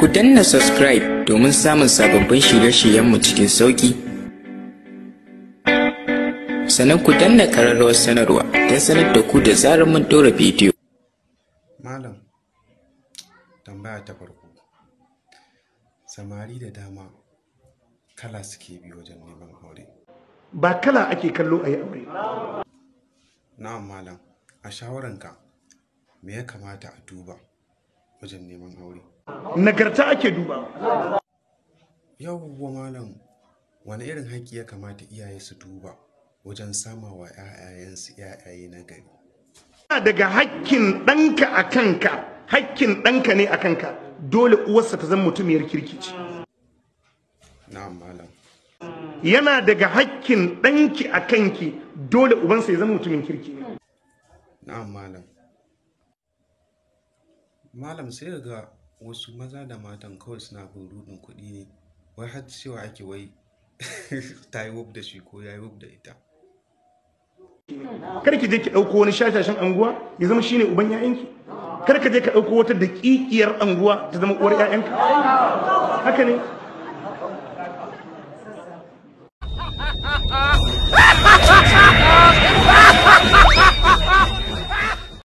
Ku danna subscribe domin samun sababbin shirye-shiryenmu cikin sauƙi. Sannan ku danna ƙararrawar sanarwa don sanar da ku da zarar mun ɗora bidiyo. Malam, tambaya ta farko. Samari da dama kala suke bi wajen neman aure. Ba kala ake kallo a yi aure. Na'am malam, a shawaranka me ya kamata a duba wajen neman aure? Nagarta ake duba. Yawwa malam, wane irin haƙƙi ya kamata iyaye su duba wajen samawa 'ya'yayensu 'ya'yaye na gari? Daga hakkin ɗanka a kanka, hakkin ɗanka ne a kanka, dole uwarsa ta zama mutumiyar kirki ce. Na'am malam. Yana daga hakkin ɗanki a kanki, dole ubansa ya zama mutumin kirki ne. Na'am malam. Malam, sai ga wasu maza da matan kawai suna bin ruɗin kuɗi ne, wai har cewa ake wai ta yi wuf da shi ko ya yi wuf da ita. Kar ki je ki ɗauko wani shashashin anguwa ya zama shine uban 'ya'yanki. Kar ka je ka ɗauko wata daƙiƙiyar anguwa ta zama uwar 'ya'yanka. Haka ne.